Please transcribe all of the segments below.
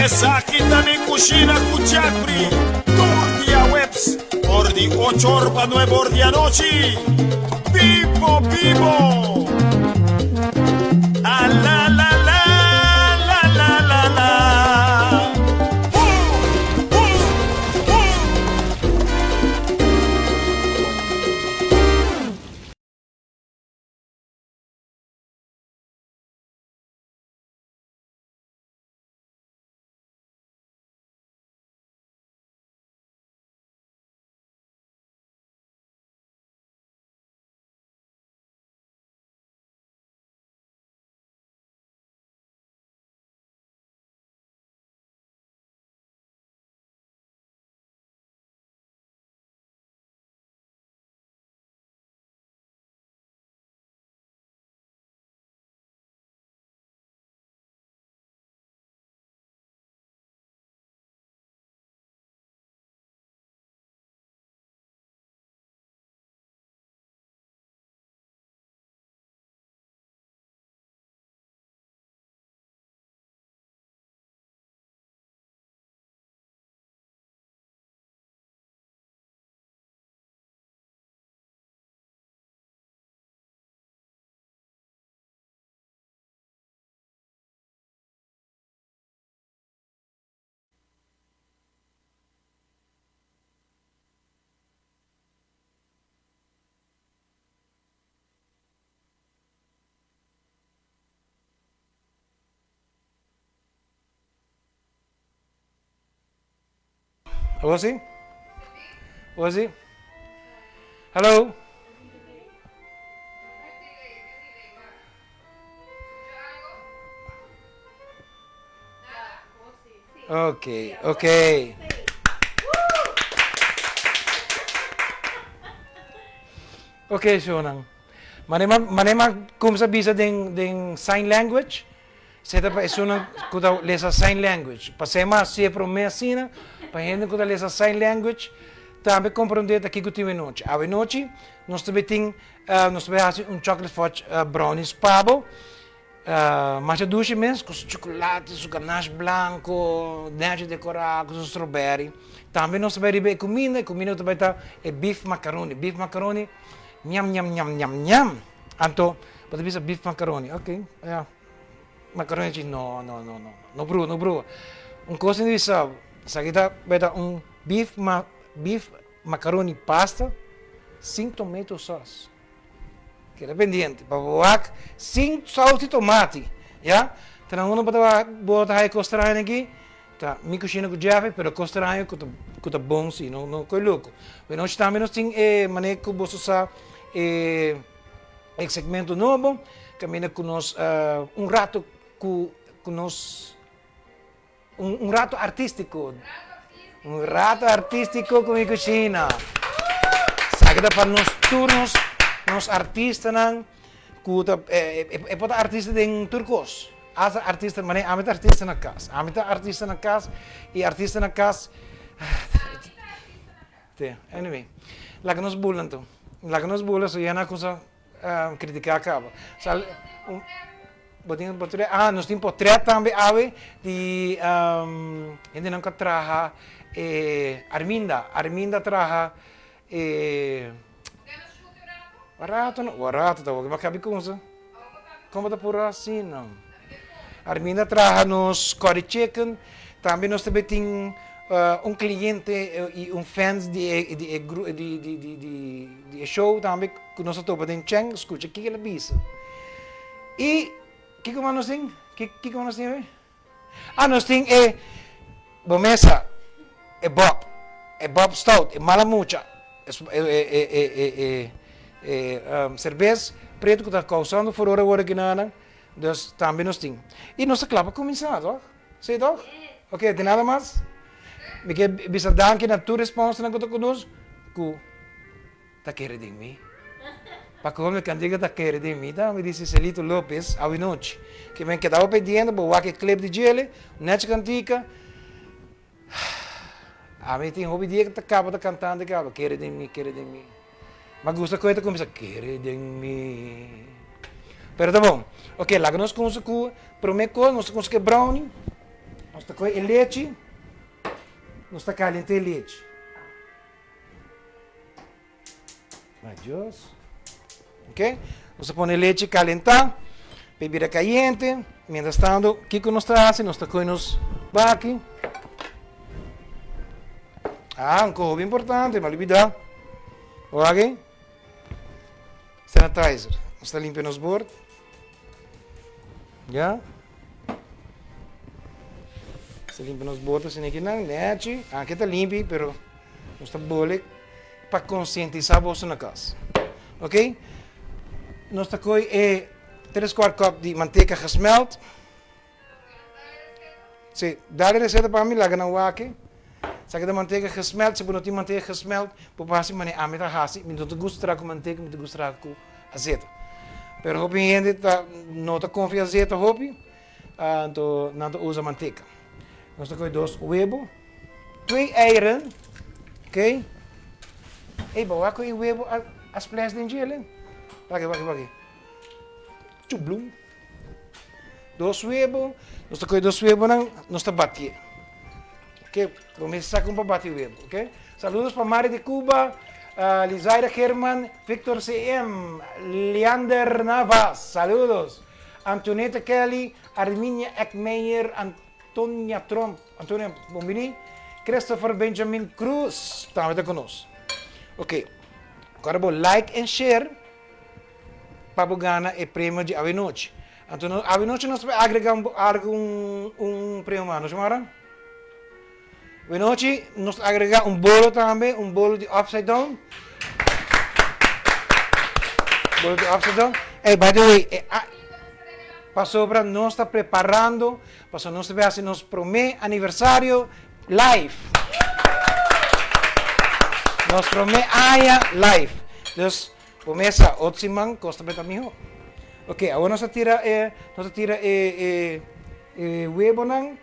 Esaki ta Mi Cushina cu Jeffrey, tur diahuebs for di ocho or pa nuebe or di anochi. Bibo bibo! A la la la, la la la la. Woo, woo, woo. Osi? Osi? Hallo? Ok, ok. Ok, shownan. Mane mane ma kumsa bisa den den sign language. Se ta pa esunnan ku ta lesa sign language. Pas'é mas si e promé asina, pa hende ku ta lesa sign language tambe komprondé ta kiko tin awenochi. Awenochi nos ta tin, nos ta bai hasi un chocolate fudge brownies pa bo, masha dushi mes, ku su chocolate, su ganache blanko, nechi dekorá ku su strawberry. Tambe nos ta bai riba e kuminda, e kuminda ku ta bai ta e beef macaroni. Beef macaroni, ñam ñam ñam ñam ñam! Anto bo ta bisa beef macaroni, ok, ya. Macaroni chi, no, no, no, no, no brua, no brua. Un cos tin di bisa bo, esaki ta bai ta un beef ma, beef macaroni pasta sin tomato sauce. Keda pendiente pa bo wak sin saus di tomati, ya. Ta nan unda bo ta wak, bo ta haya cos straño aki, ta mi cushina cu Jeffrey, pero cos straño cu ta, cu ta bon si, no, no coy loco. Bueno, ochi tambe nos tin e manera cu boso sa e. E segmento nobo caminda cu nos un rato cu cu nos un un rato artistico un rato artistico cu mi cushina esaki ta pa nos tur nos nos artistanan cu ta e por ta artista den tur cos hasta artista manera ami ta artista na cas ami ta artista na cas y artista na cas Te, anyway. Laga nos bula anto. Laga nos bula so ya na kusa kritiká kaba. Sal, un, bo tin potret? Ah, nos tin potret tambe awe di hendenan ku a traha e Arminda. Arminda a traha e. Rato no, rato ta bo kabi kusa. Kon bo ta pura asina? Arminda traha nos curry chicken. Tambe nos tambe tin un cliente y un fans di e di e gru di di di di di e show tambe ku nos a topa den Cheng. Skucha kiko el a bisa. I kiko mas nos tin? Kiko mas nos tin? Ah nos tin e bo mesa e Bob e Bob Stout e mala mucha e e e e e serbes pretu ku ta kousando furor awor aki nan dus tambe nos tin i nos ta kla pa kuminsá toch si toch ok tin nada mas mi ke bisa danki na tur e sponsornan ku ta ku nos ku ta kere den mi. Pa como mi cantica ta kere den mi ta, mi di Cicelito Lopez awinochi. Ke men kedaba pendiente bo wak e clip di djele, nechi cantica. Ami tin hopi dia ta caba ta cantante caba, kere den mi, kere den mi. Ma gusta cu e ta cuminsa, kere den mi. Pero ta bon. Ok, laga nos cuminsa cu prome cos, nos ta cuminsa cu e brownie. Nos ta kohe e lechi, nos ta kalienta e lechi. Adios. Ok, nos ta pone lechi kalentá pa e bira kayente. Mientras tanto, kiko nos ta hasi? Nos ta kohe nos baki. Ah, un koho bien importante, mi a olbida. Wak, sanitizer. Nos ta limpia nos bord. Ya. Nos ta limpia nos bord asina kinan, nechi. Aki ta limpi, pero nos ta bole pa konsientisá boso na kas. Ok, nos ta kohe e tres kuart kòp di manteka gesmelt. Sí, dale reseta pa mi, laga nan wak. Esaki ta manteka gesmelt, si bo no tin manteka gesmelt, bo por hasi manera ami ta hasi, mi no ta gusta traha ku manteka, mi ta gusta traha ku azeta. Pero hopi hende ta no ta konfia azeta hopi, anto nan ta usa manteka. Nos ta kohe dos webo, twee eieren, ok. Ey, bo wak ku e webo a a splash den djel, eh. Wak, wak, wak. Chublum. Dos webo, nos ta kohe dos webonan, nos ta batié. Ok, bo mester sa kon pa bati webo, ok. Saludos pa Mari de Cuba, Lizaira German, Victor CM, Leander Navas, saludos. Antoneta Kelly, Arminia Eckmeyer, Antonia Tromp, Antonia bon bini, Christopher Benjamin Cruz tambe ta ku nos. Ok, awor bo like en share. pa bo gana e premio di awenochi. Anto no awenochi nos ta bay agrega un algo un un premio mas, no Xiomara? Awenochi nos ta agrega un bolo tambe, un bolo di upside down. Bolo di upside down. Ey, by the way, e a pasobra nos ta preparando, pasobra nos ta bay haci nos prome aniversario live. Nos prome aña live. Dus. Bo mesa otro siman kos ta beta miho. Ok, awor nos ta tira e, nos ta tira e, e, e webonan.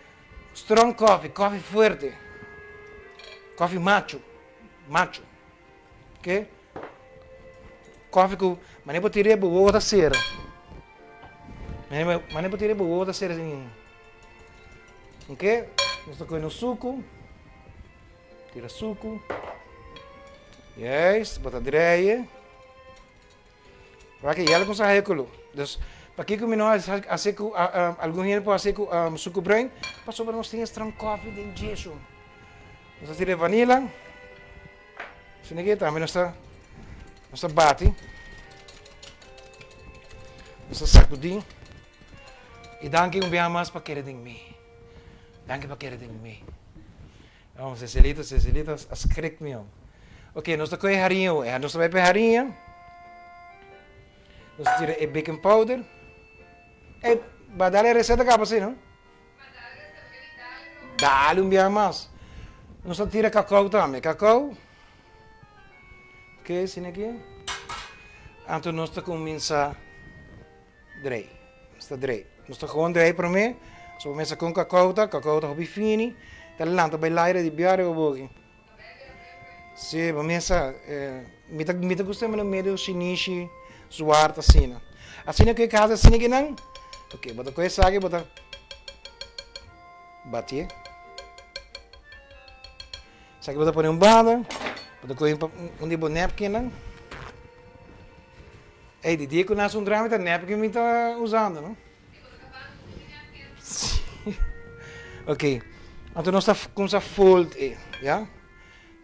Strong coffee, coffee fuerte. Coffee macho, macho. Ok. Coffee ku, mane bo tira e bo wowo ta sera. Mane, mane bo tira e bo wowo ta sera sin. Ok, nos ta kohe nos suku. Tira suku. Juist, bo ta dreie. Wak yel kon sa hekulu. Dus, pakiko mi no hasi ku algun hende por hasi ku suku bruin? Pasobra nos tin strong coffee den dje. Nos ta tira vanilla. Asina ke tambe nos ta nos ta bati. Nos ta sakudí. I danki un biaha mas pa kere den mi. Danki pa kere den mi. Oh, Cecilita, Cecilita a skrik mi om. Ok, nos ta kohe hariña awe. Nos ta bai pa e hariña. Nos ta tira e baking powder. Ey, ba dal e receta kaba si, no? Dale un biaha mas. Nos ta tira cacao tambe. Cacao. Ok, asina aki. Anto nos ta kuminsá. Drei. Nos ta drei. Nos ta gewoon drei promé. So bo mester kon kakao ta, kakao ta hopi fini, ta lanta bai laire di biaha riba boki. Si, bo mester, mi ta mi ta gusta mira medio shinishi, zwart asina. Asina ku e kasa asina kinan, ok, bo ta kohe esaki bo ta batié. Esaki bo ta pone un banda, bo ta kohe un di bo napkinnan. Ey, di dia ku nase un drama ta napkin mi ta usando, no? Ok, anto nos ta kumsa fold e, ya?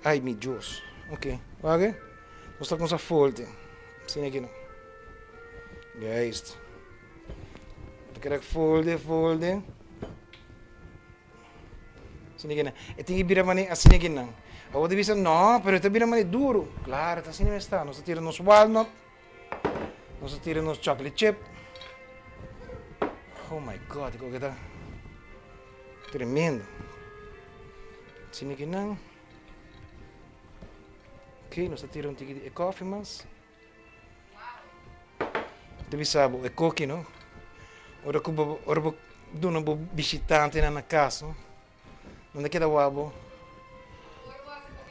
Ay, mi Dios. Ok, wak e? Nos ta kumsa fold e. Asina aki no. Juist. Ta keda fold e, fold e. Asina ki nan. E tin ki bira manera asina ki nan. Awor ta bisa, no, pero e ta bira manera duru. Klaro, ta asina mes ta. Nos ta tira nos walnut, nos ta tira nos chocolate chip. Oh my God, e koke ta tremendo. Asina ki nan. Ok, nos ta tira un tiki di e koffie mas. Ta bisa bo e koki no, ora ku bo ora bo duna bo bishitantenan na kas no, nan ta keda wak bo,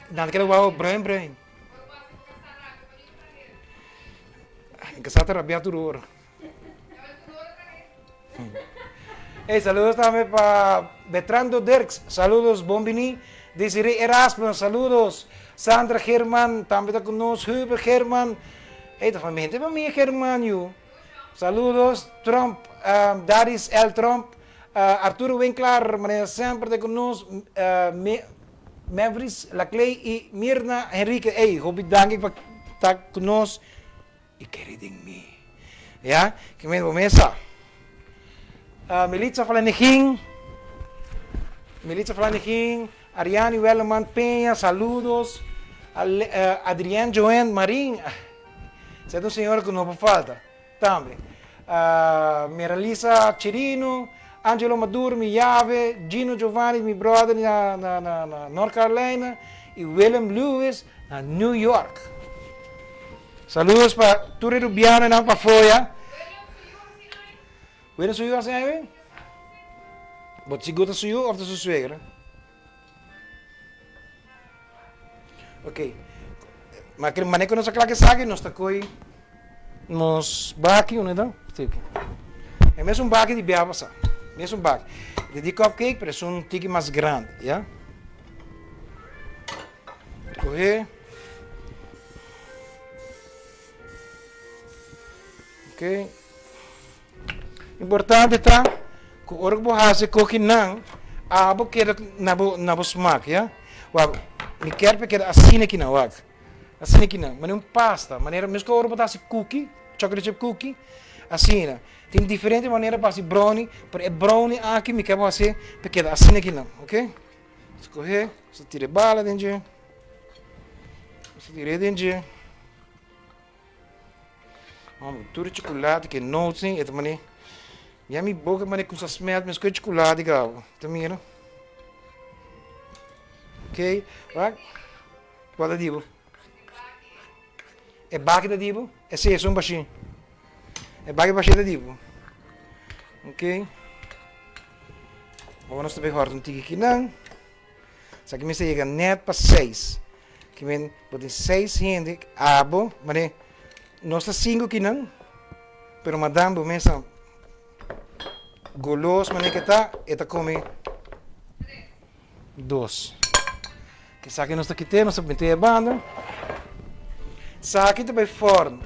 nan ta keda wak bo bruin bruin. Mi kasá ta rabia tur ora. Ey, saludos tambe pa Betrando Dirks, saludos, bon bini. Desiree Erasmus, saludos. Sandra German tambe ta ku nos, Hubert German, ey ta famia, henter famia German yu. Saludos, Trump, Daris L. Trump, Arturo Winklaar, manera semper ta ku nos, Mevris Laclay y Mirna Henrique, ey, hopi danki pa ta ku nos y kere den mi. Ya, ki men bo mesa. Melitza Flanegin, Melitza Flanegin, Ariani Welleman Peña, saludos. Adrienne Joen Marin, esei ta un señora ku no por falta tambe. Meralisa Chirino, Angelo Maduro, mi yave, Gino Giovanni, mi brother na na North Carolina, y Willem Lewis na New York. Saludos pa tur e rubianonan pafó ya. Willem su yu asina awe? Bo ta sigur ta su yu of ta su suegra? Ok. Ma ke mane ku nos a kla esaki nos ta koi nos baki unda ta? Sí. E mesun baki di bia pasa. Mesun baki. Di di cupcake pero esun tiki mas grandi, ya. Kohe. Ok. Importante ta ku ora ku bo hasi kokinan, abo keda na bo na bo smak, ya. Wak, mi kier pa e keda asina kinan, wak. Asina kinan, manera un pasta, manera meskos ora bo ta hasi cookie, chocolate chip cookie, asina. Tin diferente manera pa hasi brownie, pero e brownie aki mi kier bo hasi pa e keda asina kinan, ok. Skohe, nos ta tira e bala den dje, nos ta tira e den dje. Hombre, tur e chocolate ke notes e ta mane ya mi boca mane kumsa smelt mes ku e chocolate gabo. Ta mira. Ok, wak. Kua ta dibo? E baki ta dibo? E si, esun bashi. E baki bashi ta dibo. Ok. Awor nos ta bay hòrta un tiki kinan. Esaki mester yega net pa seis. Ki men bo tin seis hende abo, mane nos ta sinku kinan, pero madam bo mes a golos mane ke ta, e ta kome dos. Esaki nos ta kite, nos ta mete e banda. Esaki ta bai forno.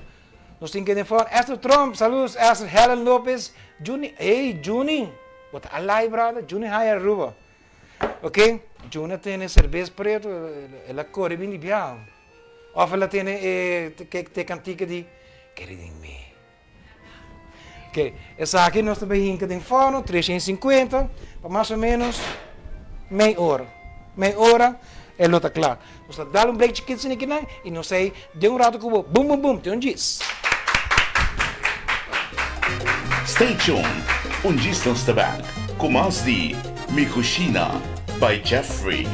Nos tin kende for Esther Tromp, saludos Esther, Helen Lopez, Juni, ey Juni, bo ta alai brother, Juni haya Aruba. Ok, Juna tene serbes preto, el a kore bin di biaha. Of el a tene e te kantika di Kere den mi. Ok, esaki nos ta bay hinka den forno, 350, pa mas o menos mei ora. Mei ora e lo ta kla. Nos ta dal un break chikito asina kinan y nos ta den un rato ku bo bum bum bum te un djis. Stay tuned, un djis nos ta back ku mas di Mi Cushina by Jeffrey.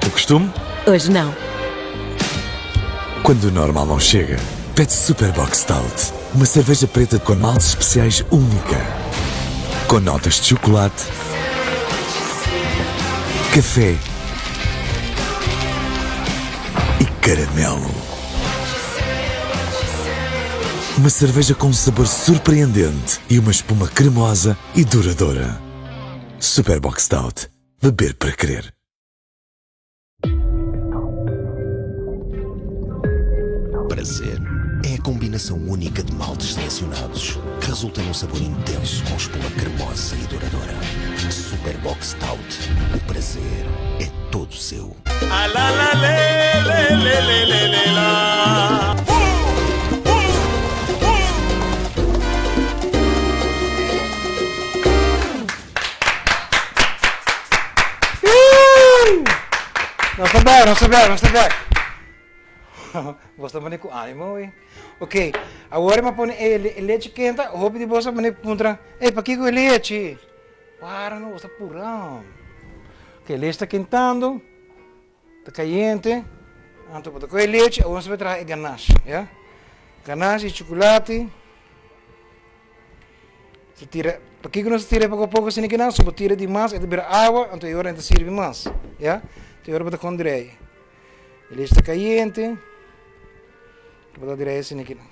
O costume? Hoje não. Quando o normal não chega, pede Super Bock Stout. Uma cerveja preta com maltes especiais única. Com notas de chocolate, café e caramelo. Uma cerveja com um sabor surpreendente e uma espuma cremosa e duradoura. Super Bock Stout. Beber para querer. Prazer é a combinação única de maltes selecionados que resulta num sabor intenso com espuma cremosa e duradoura. Super Bock Stout. O prazer é todo seu. A la la le le le le le le la. Uh, uh, uh. Nos ta bek, nos ta bek, nos ta bek. Bos ta pone ku animo ey. Ok, awor mi a pone e lechi kenta, hopi di bos a pone puntra, ey pakiko e lechi? Para no, bos ta pura. Ok, lechi ta kentando, ta kayente, anto bo ta kohe e lechi, awor nos ta bai traha e ganache, ya. Ganache di chukulati. Si tira, pakiko nos ta tira poko a poko asina kinan? Si bo tira di mas e ta bira awa, anto e ora e no ta sirbi mas, ya. Anto e ora bo ta kon drei. E lechi ta kayente, bo ta drei asina kinan.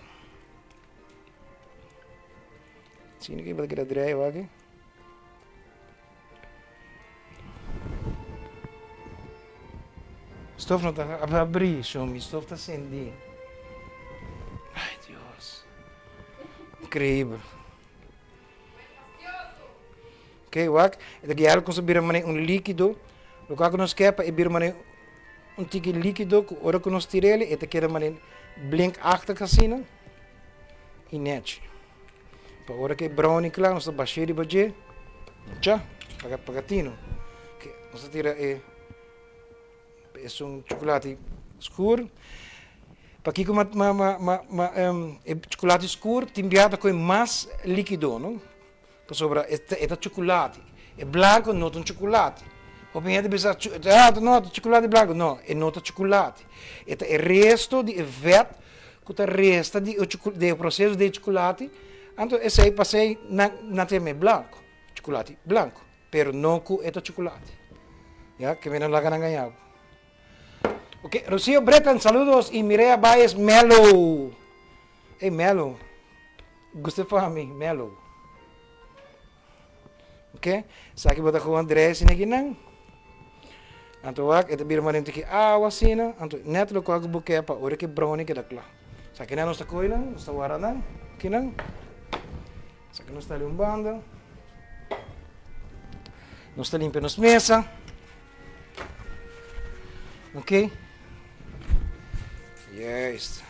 Asina ki bo ta keda drei awaki. Stof no ta abri, shon, mi stof ta sendi. Ay, Dios. Increíble. Ok, wak. E ta guiar ku bira mane un líkido. Lo ku nos ke pa e bira mane un tiki líkido ku ora ku nos tir'el e ta keda mane blinkachtig asina i nechi. Pa ora ku e brownie kla nos ta bash'é riba dje, cha, paga pagatino. Ok, nos ta tira e esun chocolate skur. Pakiko ma ma ma ma ma e chocolate skur tin bia ta kohe mas likido no, pasobra e ta e ta chocolate, e blanko no ta un chocolate. Hopi hende bisa ah no ta chocolate blanko, no e no ta chocolate, e ta e resto di e vet ku ta resta di e di e proseso di e chukulati, anto esei pasei nan nan ta yam'é blanko, chukulati blanko, pero no ku e ta chukulati. Ya, ke mi no laga nan gaña bo. Ok, Rocio Breton, saludos, y Mireya Baez Melo. Ey Melo, gusta pa mi, Melo. Ok, esaki bo ta gewoon drei asina aki nan. Anto wak e ta bira manera un tiki awa asina, anto net lokual ku bo ke pa ora ku e brownie keda kla. Esaki nan nos ta kohe nan, nos ta wara nan aki nan. Esaki nos ta hali un banda. Nos ta limpia nos mesa. Ok. Juist.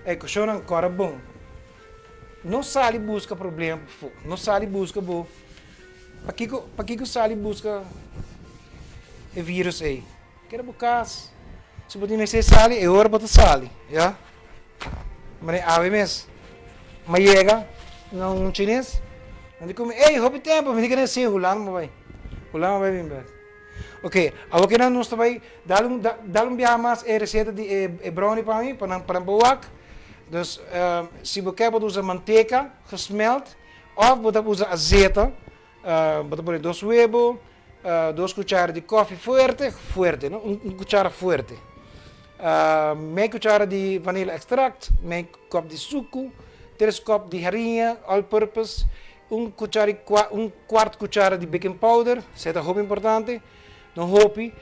Ey kushonnan kòrda bon. No sali buska problema pafó. No sali buska bo. Pakiko pakiko sali buska e virus ey? Keda bo kas. Si bo tin mester sali e ora bo ta sali, ya. Mane awe mes mi a yega na un chines, nan di ku mi, ey hopi tempo, mi di kende si Hulanda mi a bai. Hulanda mi a bai bin bek. Ok, awor ke nan nos ta bai dal un dal un biaha mas e receta di e brownie pa mi, pa nan pa nan por wak. Dus si bo ke bo ta usa manteka gesmelt of bo ta usa azeta, bo ta pone dos webo, dos cuchara di koffie fuerte, fuerte no, un cuchara fuerte, mei cuchara di vanilla extract, mei kop di suku, tres kop di hariña all purpose, Un cuchara y un cuart cuchara di baking powder, esei ta hopi importante, no hopi,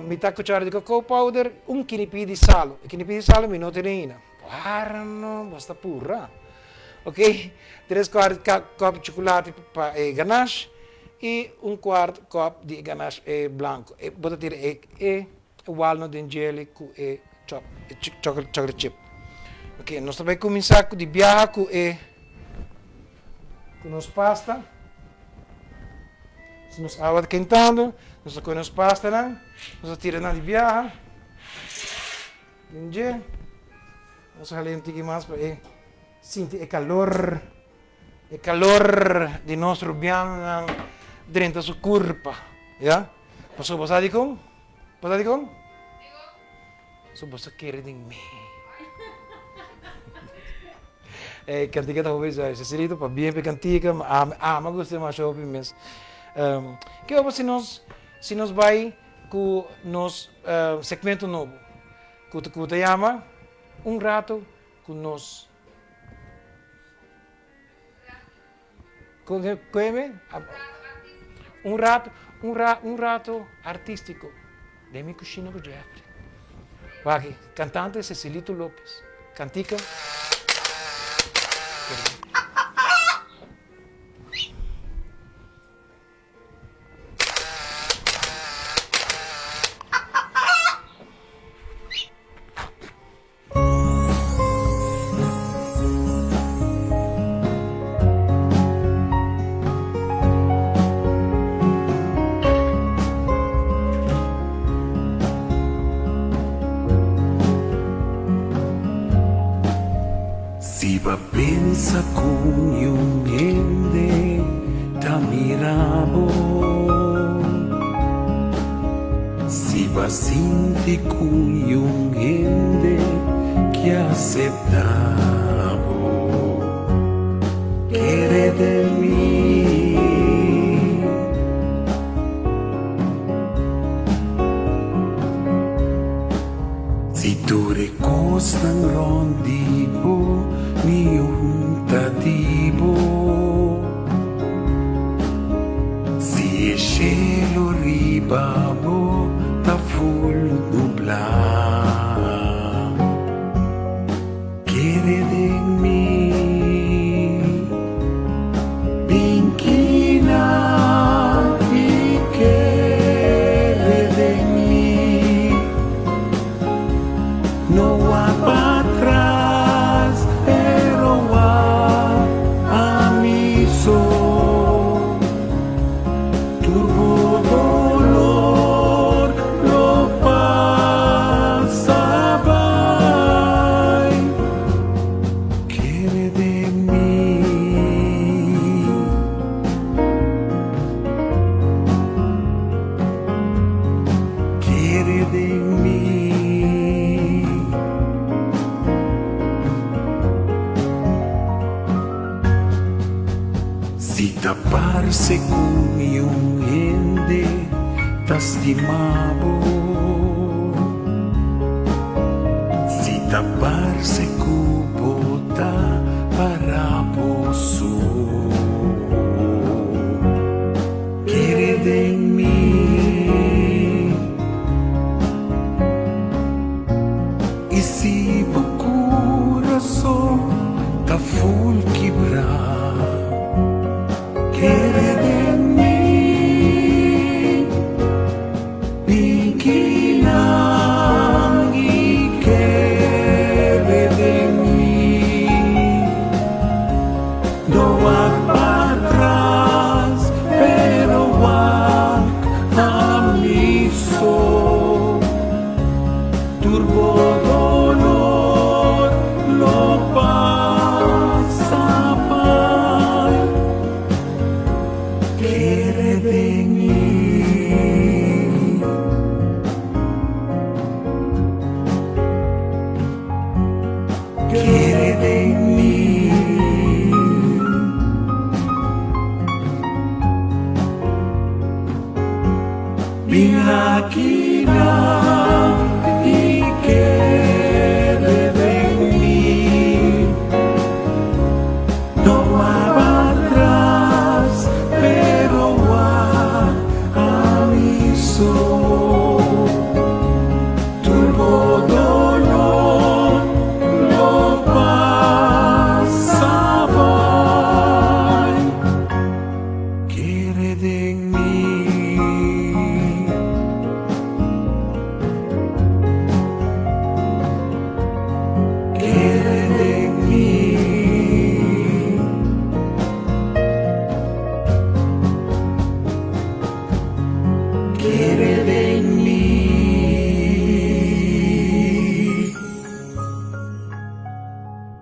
mitad cuchara di cacao powder, un kinipi di salo, e kinipi di salo mi no tene aina, wara no, bo sta pura, ok, tres cuart cup chocolate pa e ganache y un cuart cup di e ganache e blanco, bo ta tira e walnut den jelly cu e chocolate chip. Ok, nos ta bay cuminsa cu di biaha cu e cu nos pasta. Si nos awa ta kentando, nos ta coge nos pastanan, nos ta tira nan di biaha den dje. Nos a hala un tiki mas pa e sinti e calor, e calor di nos rubianonan drenta su curpa, ya. Pasobra bo sa dikon? Bo sa dikon? So bo sa kere den mi. E kantika ta hopi zuiver. Cecilito, pabia pa e kantika, ma ami ama gusta masha hopi mes. Ke opa si nos si nos bai ku nos segmento nobo ku ta ku ta yama. Un rato ku nos. Con ke Un rato, un ra, un rato artístico den mi cushina cu Jeffrey. Wak, cantante Cecilito Lopez. Cantica. Si bo pensa ku niun hende ta mira bo, Si bo a sinti ku niun hende ke aseptá bo, kere den mi. Si tur e kosnan rònt di bo niun ta di bo. Si e shelu riba bo ta ful nublá, kere den mi. Bin kina i kere den mi. No wak pa tras, pero wak ami so. Tur bo dolor lo pasa bai. Kere den mi. Kere den mi. Si ta parse ku niun hende ta stima bo, si ta parse ku bo ta para bo so. Kere den mi. I si bo kurason ta ful kibrá, kere den mi. Bin kinan i kere den mi. No wak patras, pero wak ami so. Tur bo dolor lo pasa bai. Kere den mi. Kere den mi. Bin aki nan i kere den mi. No wak atras, pero wak ami so. Tur bo dolor lo pasa bai. Kere den mi. Kere den mi. Kere den mi.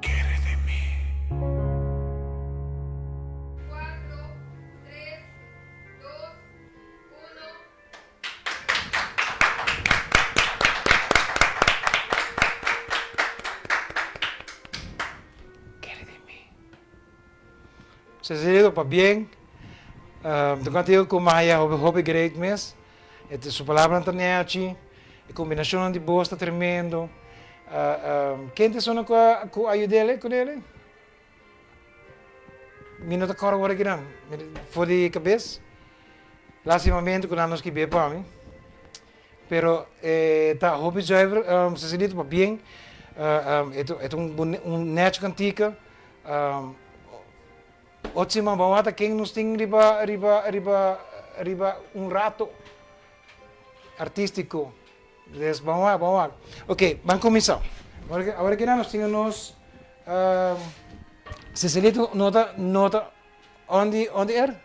Kere den mi. Cuatro, tres, dos, uno. Kere den mi. Cecilio pabien. Ta contigo cu Maya hopi hopi great mes. E su palabranan ta nechi, e combinacionnan di bos ta tremendo. Ken ta esuna ku a ku a yud'el ku el? Mi no ta kòrda ora kinan for di kabes. Lastimamente ku nan no skib'é pa mi. Pero e ta hopi zuiver, Cecilito, pabien. E ta un nèchi kantika. Otro siman bo wata ken nos tin riba riba riba riba un rato artístiko. Des ban wak, ban wak. Ok, ban kuminsá. Awor aki nan nos tin nos Cecilito no ta no ta on the on the air?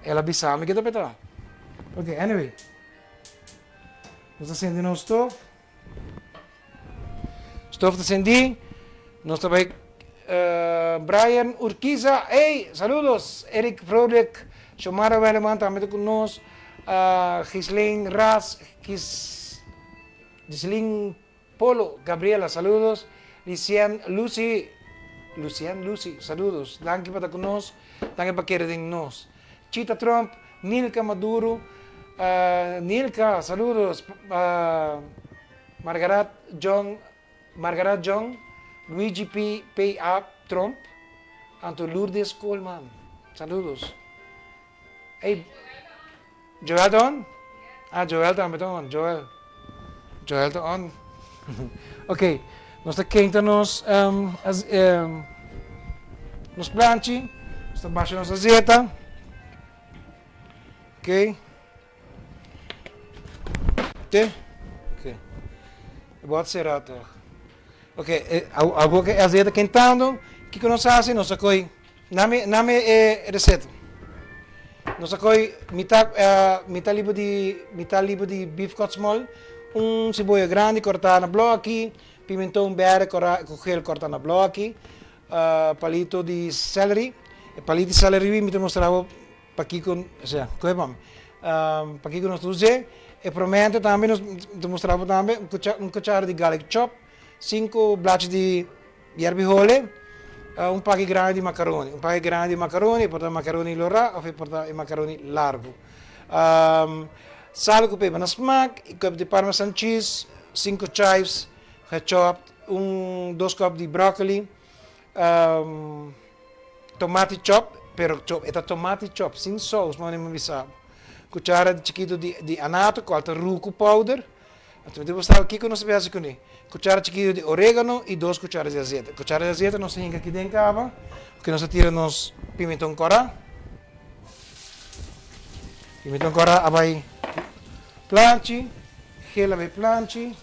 El a bisa mi ke ta peta. Ok, anyway. Nos ta sende nos stof. Stof ta sendí. Nos ta bai Brian Urquiza, ey, saludos. Eric Vrolijk, Xiomara Werleman tambe ta ku nos. Gislaine Ras, Gis, Gislin Polo, Gabriela, saludos. Lucien Lucy, Lucien Lucy, saludos. Danki pa ta ku nos, danki pa kere den nos. Chita Tromp, Nilka Maduro, Nilka, saludos. Margarat John, Margarat John, Luigi P. P. A. Tromp, anto Lourdes Koolman, saludos. Ey, Joel ta on? Ah, Joel tambe ta on, Joel. Joel ta on. Ok, nos ta kenta nos nos planchi, nos ta basha nos azeta. Ok. Te? Ok. E bot sera toch. Ok, awor ku e azeta kentando, kiko nos hasi? Nos ta koi Nami nami e receta. Nos a coy mitad mitad libo di mitad libo di beef cut small, un cebolla grandi corta na bloki, pimenton berde cora cu geel corta na bloki, palito di celery, e palito di celery mi ta mustra bo pakico, osea, coge pa mi, pakico nos ta us'e, e promete tambe nos ta mustra bo tambe un cuchara di garlic chop, cinco blachi di Yerbi hole, un paki grandi di macaroni. Un paki grandi di macaroni, e por ta macaroni lorá of e por ta e macaroni largu. Sal ku peper na smak, i kòp di parmesan cheese, sinku chives gechopt, un dos kòp di broccoli, tomati chop, pero chop, e ta tomati chop, sin sous, mane mi bisa bo. Kuchara chikitu di anato, kual ta ruku powder. Anto mi ta gusta kiko nos ta hasi kuné. Kuchara chikitu di oregano i dos kuchara di azeta. Kuchara di azeta nos ta hinka aki den kaba, oke nos ta tira nos pimenton kòrá. Pimenton kòrá a bai planchi, gel a bai planchi,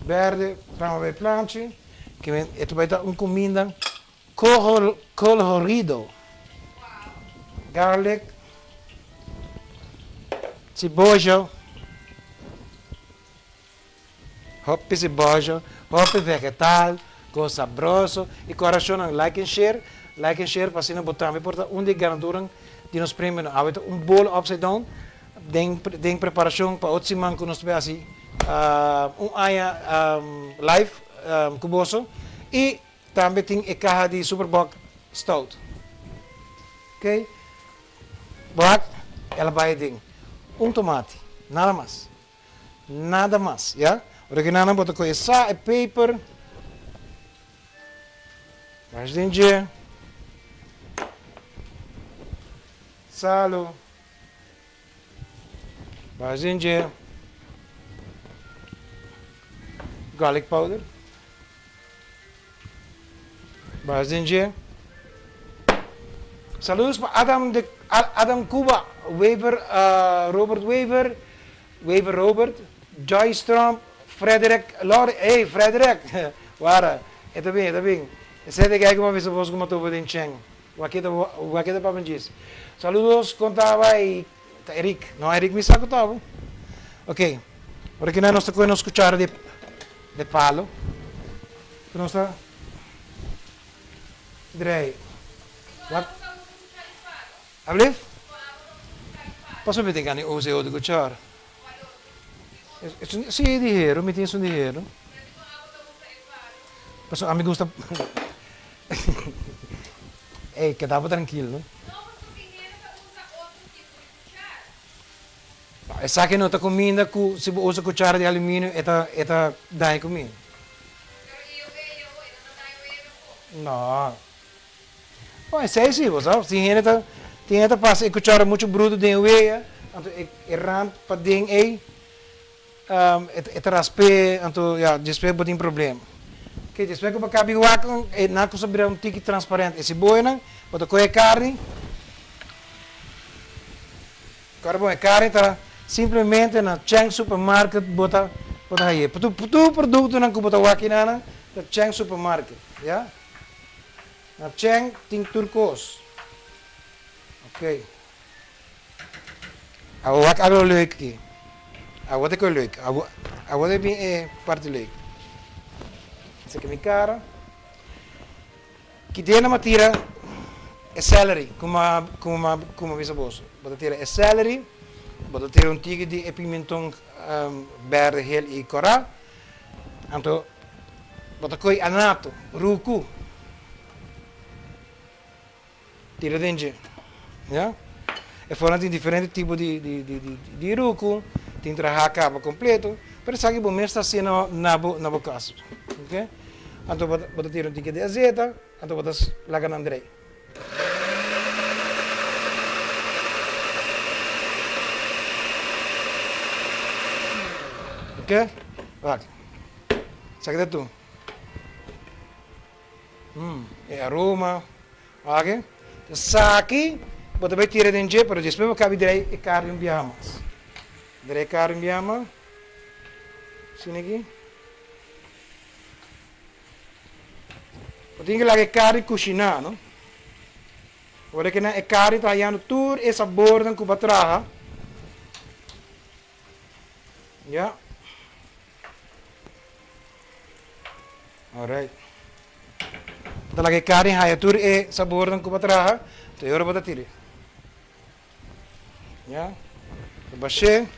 bèrdè tambe a bai planchi. E ta bai ta un kuminda Colorido, garlic, cebolla, hopi cebolla, hopi vegetal, cos sabroso y corazonnan like and share, like and share pa asina bo tambe por ta un di e ganadornan di nos premionan. Awe ta un bolo upside down den den preparacion pa otro siman cu nos ta bay haci un aña live cu boso y Tambe tin e kaha di Super Bock Stout. Ok. Wak, el a bai den un tomati. Nada mas. Nada mas, ya. Ora ki nan a bota koe sa, e peper. Bash den dje. Salo. Bash den dje. Garlic powder. Bas den dje. Saludos pa Adam de Adam Cuba, Wever Robert Wever, Wever Robert, Joyce Tromp, Frederick Lore, ey Frederick, wara, e ta bin, e ta bin. Esei ta e guy ku mi a bisa bos ku mi a topa den Cheng. Wak ta wak ta papia djis. Saludos kon ta bai ta Eric, no Eric mi sa ku ta bo. Ok, ora ki nan nos ta kohe nos kuchara di de palo ku nos ta drei. Wak Ablif? Pasobra mi tin gana di usa e otro kuchara. Si di hero, mi tin esun di hero. Pasobra ami gusta Ey, keda bo trankil no. Esaki no ta kuminda ku si bo usa kuchara di aluminio e ta e ta daña kuminda. No. Bon, esei si, bo sa. Tin hende ta tin hende ta pasa e kuchara muchu brutu den e wea, anto e e rand paden ei e ta rasp'é, anto ya, despues bo tin problema. Oke, despues ku bo kabi wak, e nan kusa bira un tiki transparente. E siboyanan, bo ta kohe e karni. Kòrda bon, e karni ta simplemente na Cheng Supermarket bo ta bo ta haye. Tur tur produktonan ku bo ta wak hinana ta Cheng Supermarket, ya. Na Cheng tin tur kos. Oké. Awor wak algo leuk aki. Awor ta kos leuk. Awor awor ta bin e parti leuk. Esaki mi kara. Ki dia nan a tira e celery kuma kuma kuma bisa boso. Bo ta tira e celery, bo ta tira un tiki di e pimenton berde, hel i kòrá. Anto bo ta kohe anato, ruku, tira den dje, ya. E fornan tin diferente tipo di di di di ruku, tin traha kaba kompleto, pero esaki bo mes ta hasi na bo na bo kas, oke. Anto bo bo ta tira un tiki di azeta, anto bo ta laga nan drei. Oke, wak, esaki ta tur. E aroma. Oke, esaki bo ta bai tira den dje, pero despues bo kabi drei e karni un biaha mas. Drei e karni un biaha mas. Asina aki. Bo tin ke laga e karni kushiná, no? Ora ke nan e karni ta hayando tur e sabornan ku bo a traha. Ya. Alright. Bo ta laga e karni haya tur e sabornan ku bo a traha, enton e ora bo ta tira. Ya. Bo bash'é.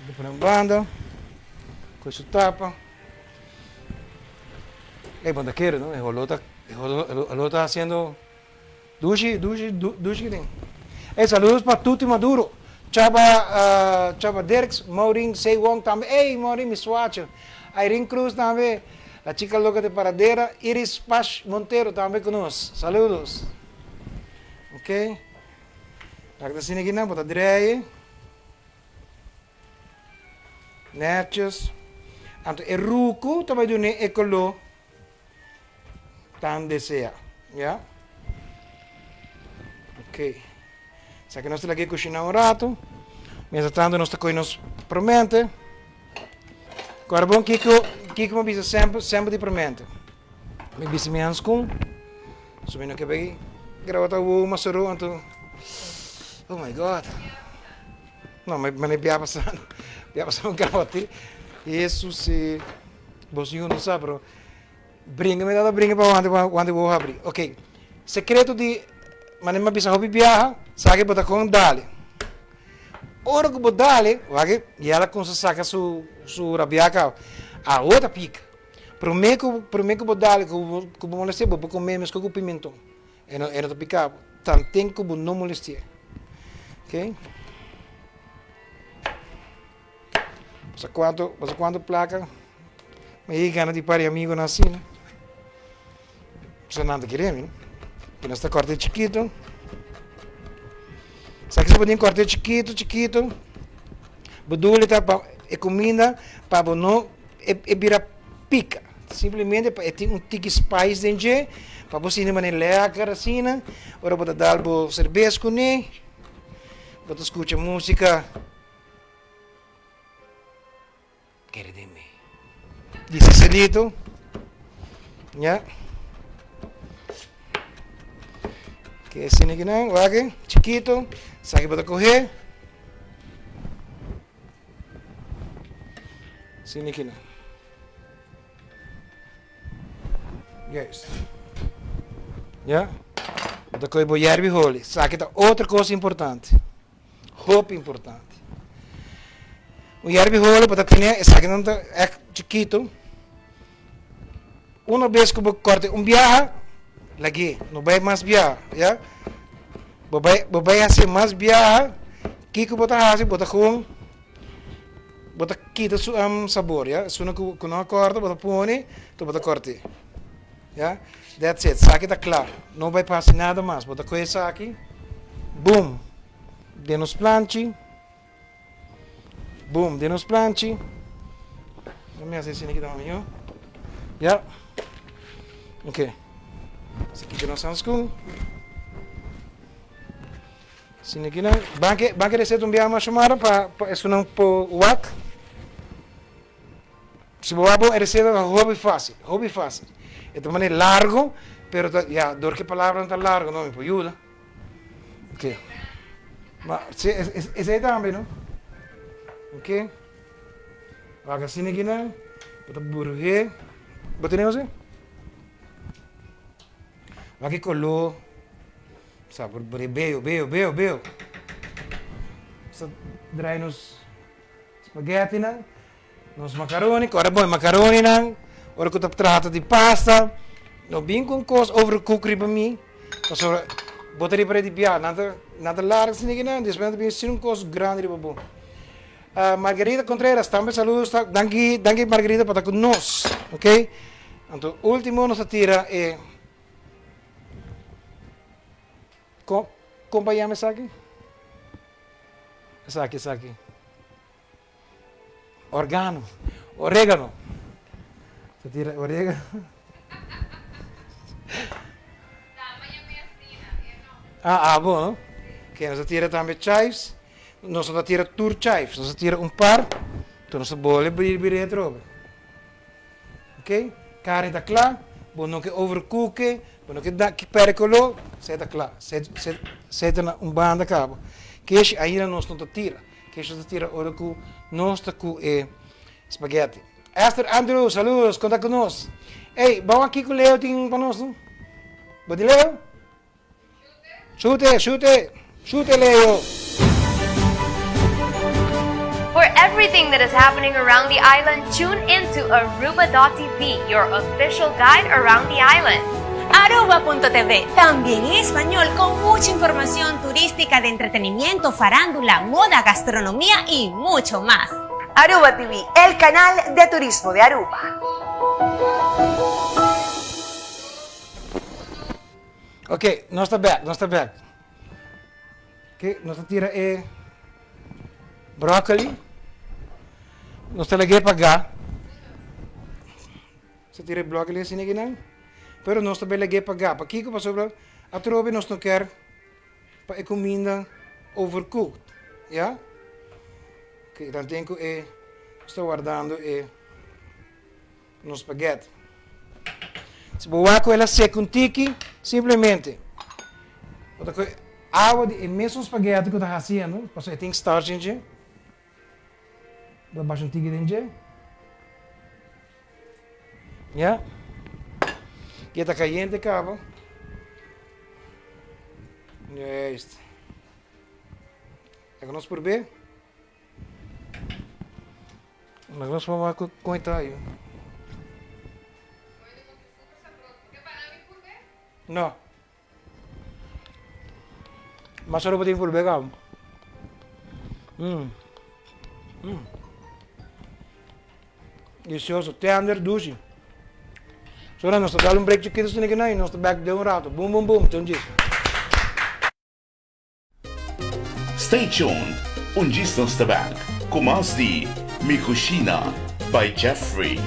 Bo pone un banda. Ku su tapa. Ey, bo no ta kere, no? E holó ta, e holó ta hasiendo. Dushi, dushi, dushi ki tin. Ey, saludos pa Tuti Maduro, Chaba, Chaba Dirks, Maureen C. Wong tambe, ey, Maureen mi swacho, Irene Cruz tambe, La Chica Loca de Paradera, Iris Pash Montero tambe ku nos. Saludos. Ok. Laga ta asina kinan, bo ta dreye. Netjes. Anto e ruku ta bai dun'é e koló. Tan desea, ya. Ok. Sa que nos ta lag'é kushiná un rato. Mientras tanto nos ta kohe nos promente. Kòrda bon kiko, kiko mi a bisa semper, semper di promente. Mi bisa mi hanskun. So mi no ke bai graba ta wowo mas soro anto. Oh my God. No, mi mi bia pasá, bia pasá mi graba te. Hesus e. Boso yu no sa pero bringa mi tata bringa pa wante wante wowo habri. Ok, sekreto di manera mi a bisa hopi biaha, sa ke bo ta kon dale. Ora ku bo dale, wak yela kumsa saka su su rabia kaba. Awo ta pika. Prome ku prome ku bo dale ku bo ku bo molestia bo por kome meskos ku pimenton. E no e no ta pika bo. Tanten ku bo no molestia. Ok. Pasa cuanto, pasa cuanto placa mi a gana di par di amigonan asina. Pasa nan ta kere mi, no? Ki nos ta corta chikito. Sa ki si bo tin corta chikito, chikito, bedoel ta pa e cuminda pa bo no e bira pica. Simplemente pa e tin un tiki spice den dje, pa bo sinti manera lekker asina. Ora bo ta dal bo cerbes cune, bo ta scucha musica. Kere den mi. Di Cecilito. Ya. Ke asina ki nan, wak, chikito. Esaki bo ta kohe. Asina ki nan. Juist. Ya. Bo ta kohe bo yerbi holi. Esaki ta otro kos importante. Hopi importante. Un yerbi holo bo ta tene esakinan ta ègt chikitu. Uno bes ku bo kòrta un biaha, lag'é, no bai mas biaha, ya. Bo bai bo bai hasi mas biaha, kiko bo ta hasi? Bo ta gewoon bo ta kita su sabor, ya. Esun ku ku no a kòrta bo ta pone, anto bo ta kòrt'é, ya. That's it, esaki ta kla, no bai pasa nada mas. Bo ta kohe esaki, boom, den nos planchi. Boom, den nos planchi. Let me hasi asina kita mihó. Ya. Ok. Así kita nos handschoen. Asina kita. Banke, banke receta un biaha mas Xiomara pa pa esunnan por wak. Si bo wak bon e receta ta hopi fácil, hopi fácil. E ta manera largo, pero ta ya, dor ke palabranan ta largo no mi por yuda. Ok. Ma, si, esei tambe, no? Ok. Wak asina aki nan. Bo ta burhé. Bo tene ose? Wak e koló. Sa, por por e beo, beo, beo, beo. Sa draai nos spaghettinan. Nos macaroni, ku ora bon e macaroninan, ora ku ta trata di pasta, no bin ku un kos overcook riba mi, pasobra bo ta riba di bia, nan ta nan ta larga asina kinan, despues nan ta bin sin un kos grandi riba bo. Margarita Contreras tambe saludos ta danki danki Margarita pa ta ku nos, ok. Anto ultimo nos ta tira e kon kon pa yama esaki? Esaki esaki. Organo, orégano. Ta tira orégano. Ah, ah, bon, no? Oké, nos ta tira tambe chives. Nos no ta tira tur chives, nos ta tira un par. Enton nos ta bole biri atrobe. Oké, karni ta kla, bo no ke overcook-e, bo no ke da ke perde koló, esei ta kla. Esei ta na un banda kaba. Keshi ainda nos no ta tira. Keshi nos ta tira ora ku nos ta ku e spaghetti. Esther Andrew, saludos, konta ku nos. Ey, bo wak kiko Leo tin pa nos no? Bo tin Leo? Shute, shute, shute Leo! For everything that is happening around the island, tune in to Aruba.tv, your official guide around the island. Aruba.tv, también en español con mucha información turística de entretenimiento, farándula, moda, gastronomía y mucho más. Aruba TV, el canal de turismo de Aruba. Ok, nos ta bek, nos ta bek. Ok, nos ta tira e broccoli. Nos ta lag'é pagá. Nos ta tira e broccoli asina akinan. Pero nos ta bai lag'é pagá. Pakiko? Pasobra atrobe nos no kier pa e kuminda overcooked. Ya? Ok, dan tin ku e, nos ta wardando e. Nos spaghetti. Si bo wak ku el a seka un tiki, simplemente bo ta kohe awa di e mesun spaghetti ku ta hasiendo, pasobra e tin starch den dje, bo ta basha un tiki den dje, ya, i e ta kayente kaba, juist. Laga nos purbe. Laga nos wak kon e ta yu. No. Mas ora bo tin purbe kaba. Mm. Mm. Delicioso, tender, dushi. So nos ta dal un break chikito asina kinan y nos ta back den un rato. Boom, boom, boom, chon djis. Stay tuned, un djis nos ta back ku mas di Mi Cushina by Jeffrey.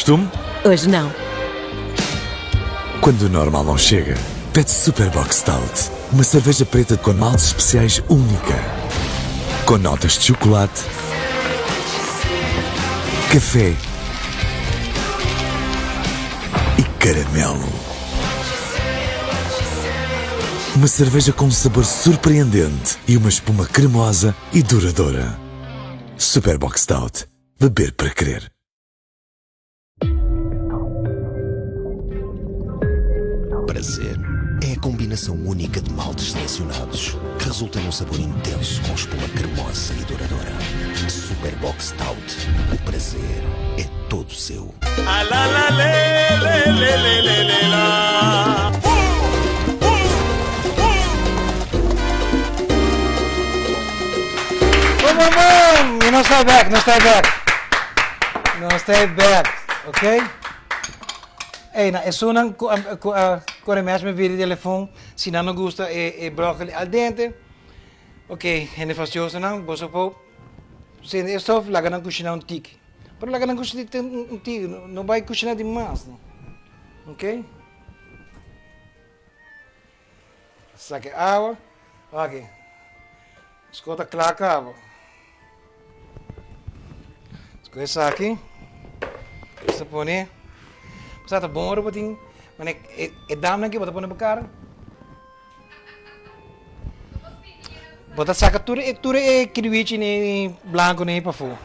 costume? Hoje não. Quando o normal não chega, pede Super Bock Stout. Uma cerveja preta com maltes especiais única. Com notas de chocolate, café e caramelo. Uma cerveja com um sabor surpreendente e uma espuma cremosa e duradoura. Super Bock Stout. Beber para querer. Prazer é a combinação única de maltes selecionados que resulta num sabor intenso com espuma cremosa e duradoura. Super Bock Stout. O prazer é todo seu. A la la le le le le le le la. Bom, bom, bom! I nos ta back, nos ta back. Nos ta back, ok? Ey, na esunnan cu a cu a core mes mi biri telefon, si nan no gusta e e broccoli al dente, ok, hende fastiosonan, boso por sende e stof, laga nan cushina un tiki. Pero laga nan cushina un tiki, no bay cushina di mas, no. Ok? Saka e awa. Aki. Sko ta kla kaba. Sko esaki. Nos ta pone. Sa ta bon ora bo tin mane e damnan aki bo ta pone bo kara. Bo ta saka tur e tur e kiriwichi ni blanco ni pafó.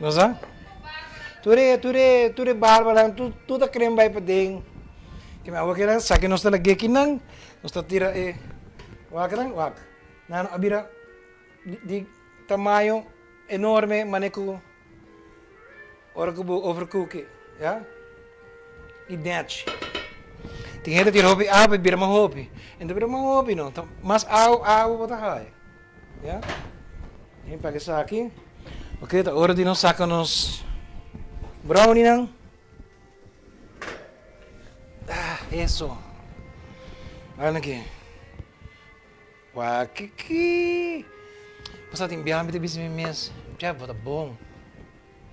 No sa? Tur e tur e tur e barbanan tur tur ta krem bai paden. Ke mi awa keda saki nos ta lag'é kinan, nos ta tira e wak nan wak. Nan a bira di di tamaño enorme mane ku ora ku bo overcook e, ya. I nèchi. Tin hende tira hopi awa e bira mas hopi. E no ta bira mas hopi no, ta mas awa awa bo ta haya, ya. Tin pa esaki. Ok, ta ora di nos saka nos brownie nan. Ah, eso. Wak aki. Wak aki. Bo sa tin biaha mi ta bisa mi mes, Jeff, bo ta bon.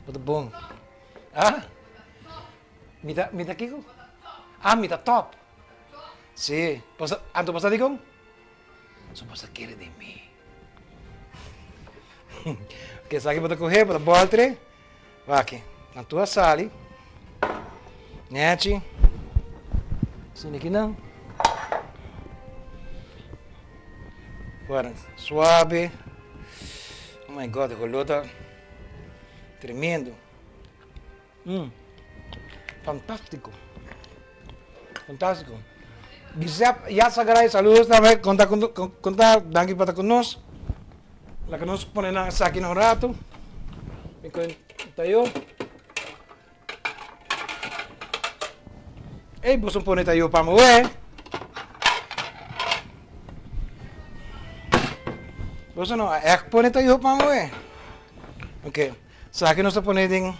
Bo ta bon. Ah? Mi ta, mi ta kiko? Ah, mi ta top. Si. Bo sa, anto bo sa dikon? So bo sa kere den mi. Ok, esaki bo ta kohe, bo ta bòltre. Wak, nan tur a sali. Nechi. Asina aki nan. Bueno, suave. Oh my God, e color ta tremendo. Mm. Fantástico. Fantástico. Giuseppe Yatsagaray, saludos tambe. Conta, conta, danki pa ta con nos. Laga nos pone nan esaki na un rato. Mi con tayo. Ey, boso pone tayo pa mi, we. Boso no a echt pone tayo pa mi, we. Ok, esaki nos ta pone den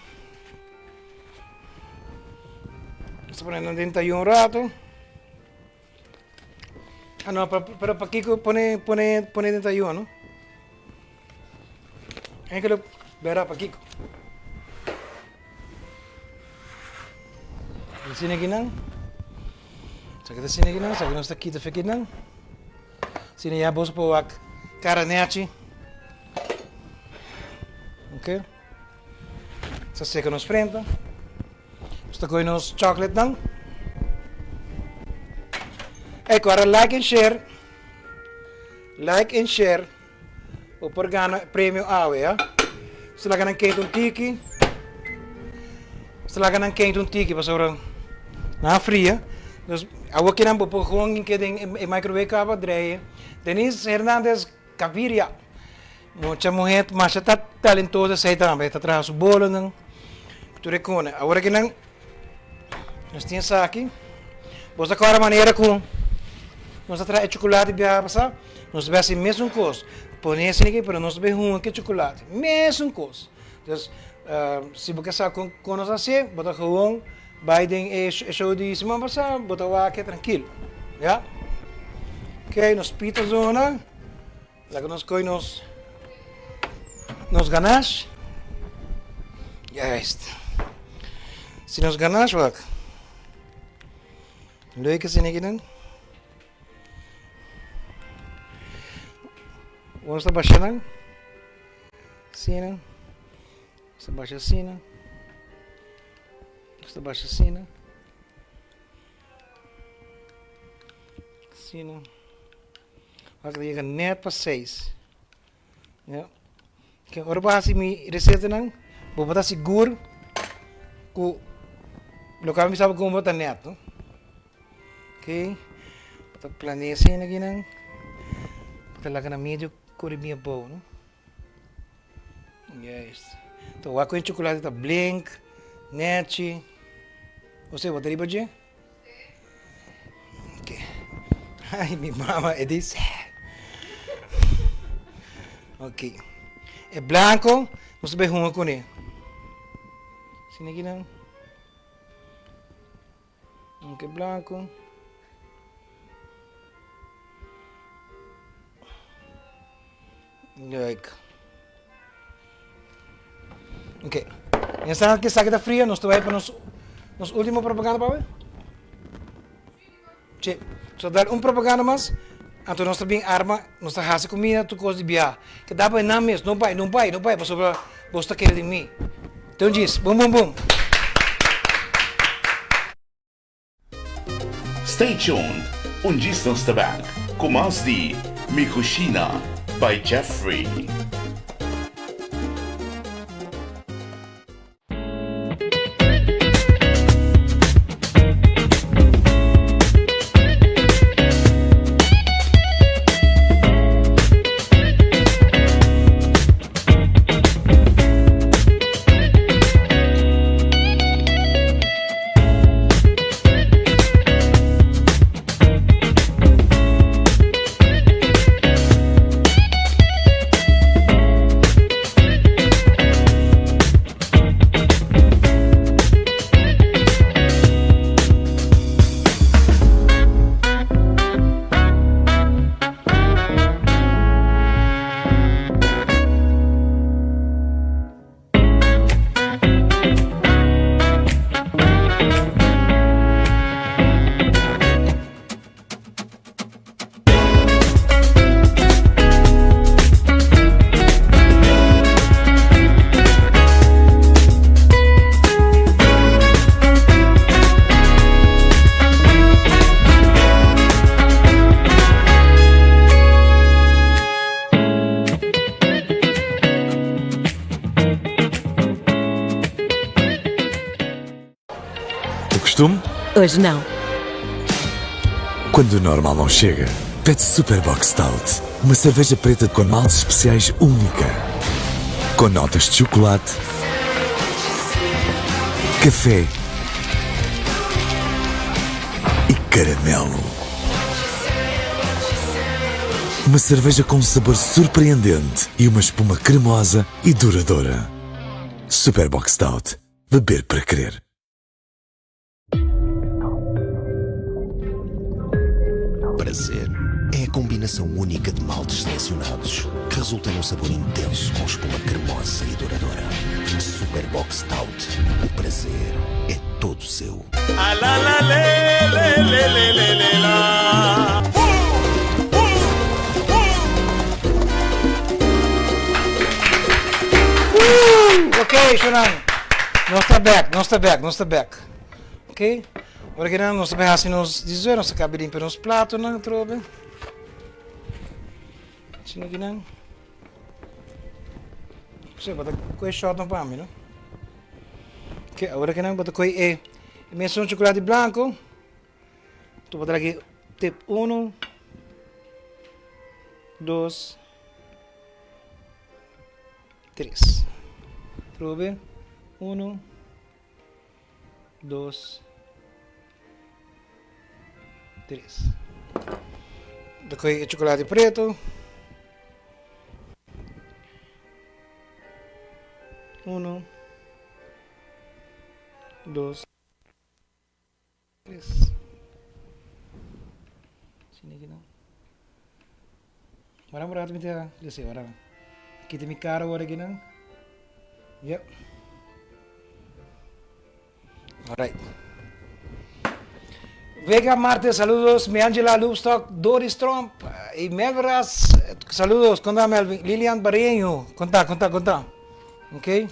Nos ta pone nan den tayo un rato. Ah no, pero, pero pakiko pone, pone, pone den tayua, no? Enkele bera pakiko. Sine kinan. Saki ta sine kinan, saki nos ta kita fe kinan. Sine ya boso por wak cara nechi. Ok. Sa seka nos frenta. Nos ta kohe nos chocolate nan. Ey, ku ara like and share. Like and share. Bo por gana premio awe, ya. Nos ta laga nan keinta un tiki. Nos ta laga nan keinta un tiki pasobra nan a fria. Dus awo kinan bo por gewoon ke den e microwave kaba dreye. Denise Hernandez Gaviria. Mucha muher masha ta talentoso esey tambe, ta traha su bolonan tur e kone. Awor aki nan nos tin esaki. Bo ta kòrda manera ku nos a traha e chocolate biaha pasá? Nos ta bai hasi mesun kos, pone esei aki pero nos ta bai hunga ku e chocolate, mesun kos. Dus si bo ke sa kon nos a hasié bo ta gewoon bai den e show di siman pasá bo ta wak trankil, ya. Oke nos pita zona. Laga nos koe nos nos ganash. Juist. Si nos ganash wak. Leuk asina akinan. Nos ta basha nan. Asina. Nos ta basha asina. Nos ta basha asina. Asina. Wak ta yega net pa seis. Ya. Ke ora bo hasi mi resetanan, bo por ta sigur ku loke ami bisa bo kumpra ta nèt, no. Oke, bo ta planea asina akinan, bo ta laga na medio kore bien abou, no. Juist. Ta wak ku e chocolate ta blink, nèchi. José, bo ta riba dje? Ay, mi mama, e di Ok. E blanco, nos ta bay hunga cune. Asina aki nan. Hunga cu e blanco. Leuk. Ok. En esta que esaki ta fria, nos ta bai pa nos, nos último propaganda, papi? Sí. So dar un propaganda mas, anto nos ta bin arma, nos ta hasi comida, tur cos di biaha. Ke da pa nan mes, no bai, no bai, no bai, pasobra bos ta kere di mi. Te un djis, bum bum bum. Stay tuned, un djis nos ta back ku mas di Mi Cushina by Jeffrey. O costume? Hoje não. Quando o normal não chega, pede Super Bock Stout. Uma cerveja preta com maltes especiais única. Com notas de chocolate, café e caramelo. Uma cerveja com um sabor surpreendente e uma espuma cremosa e duradoura. Super Bock Stout. Beber para querer. Prazer é a combinação única de maltes selecionados que resulta num sabor intenso com espuma cremosa e duradoura. Super Bock Stout. O prazer é todo seu. Ok, Shonan. Nos ta back, nos ta back, nos ta back. Ok. Ora que nos ta bay haci nos dessert, nos ta caba di limpia nos platonan atrobe. Asina ki nan. Sí, bo ta koe short no pa mi, no? Ok, awor ki nan bo ta koe e mesun chocolate blanco. Tu bo ta lagi tip uno, dos, tres. Trobe, uno, dos, tres. Ta kohe e chocolate preto. Uno, dos, tres. Asina aki nan. Wara un rato mi ta lese, wara. Kita mi cara awor aki nan. Yep. Alright. Vega Marte, saludos. Mi Angela Loopstock, Doris Tromp y Melvin Ras, saludos. Conta Melvin. Lilian Barreño, conta, conta, conta. Ok.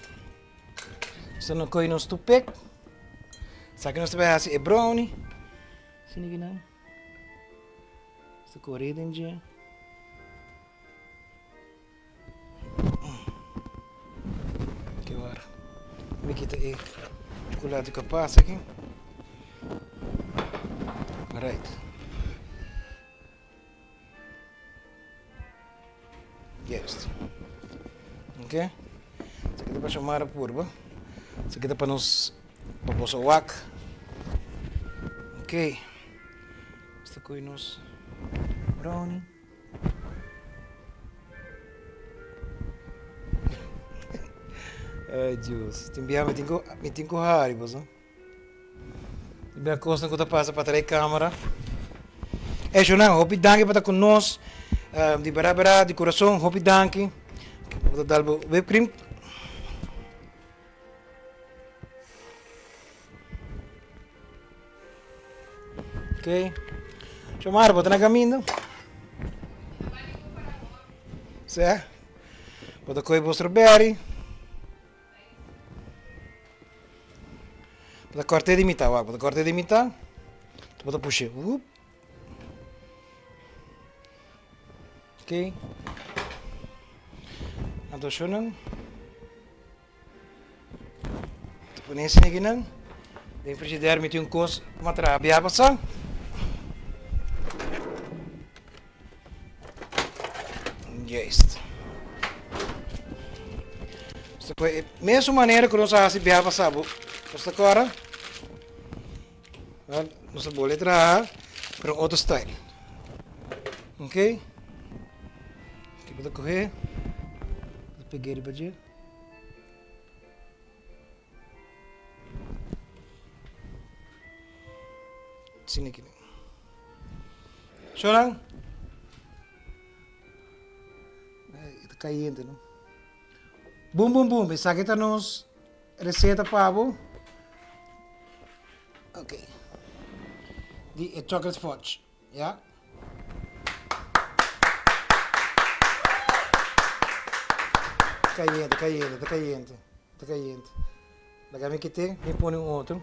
So no coy nos tupek. Sa que nos te haci e brownie. Sini kinan. Sa corre den je. Ke ora. Mi kita e chocolate ku a pasa aki. Alright. Juist. Oké. Esaki ta pa Xiomara purba. Esaki ta pa nos pa boso wak. Oké. Nos ta koe nos brownie. Ay Dios, tin bia mi tin ku mi tin ku hari boso. Tin bia kosnan ku ta pasa pa trae kamera. Ey shownan, hopi danki pa ta ku nos. Di bera bera, di kurason, hopi danki. Bo ta dal bo whipped cream. Ok. Chomar, bo ta na caminda? Sè? Bo ta coge bo strawberry. Bo ta corte di mitad, wak. Bo ta corte di mitad. Bo ta pushe. Wup. Ok. Anto shonan. Ta pone esei akinan den frigider mi tin un kos ku a traha bia pasá. Juist. Nos ta kohe e mesun manera ku nos a hasi bia pasá bo nos ta kòrda? Nos ta bolbe traha pero otro style. Ok. Aki bo ta kohe, bo ta peg'é riba dje. Asina aki. Shonan? E ta cayente, no? Bum, bum, bum. Esaki ta nos receta pa bo. Ok. Di e chocolate fudge. Ya. Cayente, cayente, ta cayente, ta cayente. Laga mi kite, mi pone un otro.